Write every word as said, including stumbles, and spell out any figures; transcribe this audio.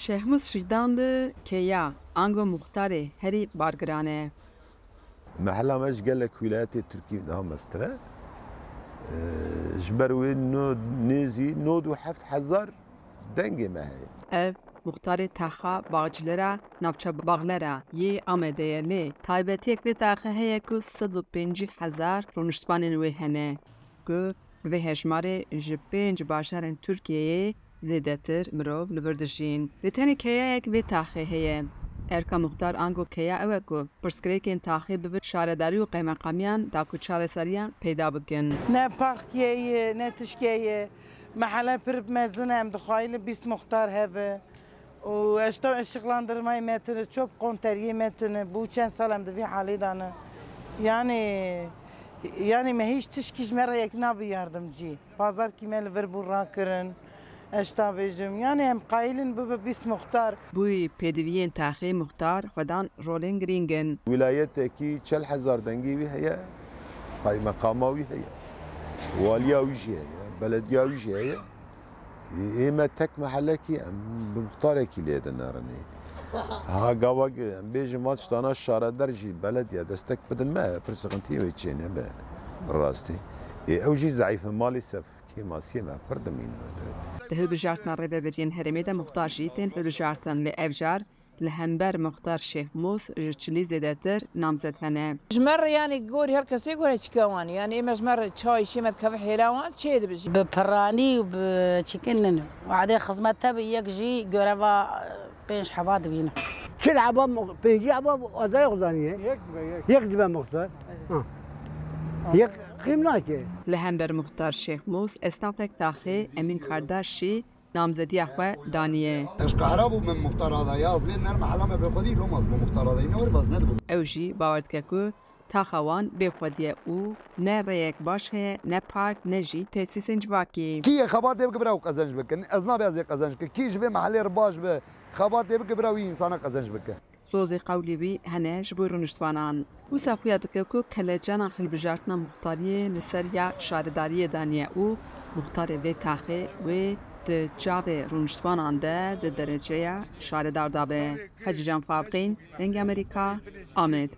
Şehmûs Şîdan li kêya ango muxtarê herî bargiran e. Mehela me ji gelek wîlayetê Tirkî daha mestir e. Ee, ji ber wê no-, nêzî nod û heft hezar dengê me heye. Ev muxtarê taxa Bağcılara, navça Bağlara yê Amedê ye, lê taybetiyek vê taxê heye ku sed û pêncî hezar rûniştvanên wê hene, ku bi vê hejmarê ji pênc bajarên Tirkiyeyê zêdetir mirov li vir dijîn. Lê tenê keyayek vê taxê heye. Erka muxtar ango keya ew e ku pirsgirêkên taxê bibin şaredarî û qeymeqamiyan da ku çareseriyan peyda bikin. Ne parkê ye, ne tişkê ye. Mehele pir mezin e, em dixwayî li bîst muxtar hebe. Û eşta ışıklandırmayê me tine, çöp konteriyê me tine. Bu çend sal em di vî halê de ne. Yani, yani me hiç tişkî ji me re yek nabe yardımcı. Pazarkî me li vir bû rakirin. Eşta bêjim. Yani em qayîlin bibe bîst muxtar. Bûyî pêdiviyên taxê muxtar xwedan rolên girîng in. Wîlayetekî çel hezar dengê wî heye, qaymeqama wî heye, waliya wî jî heye, belediya wî jî heye. Ê, ê me tek mehelekî em bi muxtarekî lê dinerinê. Ha gava em bêjin van tiştana şaredar jî belediye destek bidin me, pir sıkıntı wê çê nebe. Bi rastî. Ê, ew jî zeîf e, malîsef kêmasiyê me pir dimînin wê derê. Di hilbijartina rêvebiriyên herêmê de muxtar jî tên hilbijartin, lê ev jar li hember muxtar Şêxmûs ji çilî zêdetir namzet hene. Ji me re, yanî, gorî her kesê gore çika wan. Yanî, ê me ji me re çayî şê me dikeve hêla wan çê dibe jî. Bi piranî û bi çikin nin. Wadê xizmet te bi yek jî göreva, e, pênc heba dibîne. Çil heba, pêncî heba azayê xwe zaniye. Yek dibe, yek. Yek dibe muxtar. Ha. Yek qîm nake. Li hember muxtar Şêxmûs esnafek taxê Emîn Kardaş jî namzediya xwe daniye. Ez qehra bûm min muxtara da ya, ez lê nerm helame bê xwedî, lom ez bû muxtara da, ne were baz ne dibûm. Ew jî bawer dike ku taxa wan bê xwedî ye û ne rêyek baş heye, ne park, ne jî tesîsên civakî. Kî yê xebatê bike bira ew qezenc bikin, ez nabe ez ê qezenc bikim. Kî ji vê mehelê re baş be, xebatê bike bira wî însana qezenc bike. Sozê qewlê wî hene ji bo rûniştvanan. Wisa xuya dike ku kelecana hilbijartina muxtariyê li ser ya şaredariyê daniye û muxtarê vê taxê wê di çavê rûniştvanan de di dereceya şaredar de be. Hecîcan Farqîn, Dengê Amerîka, Amed.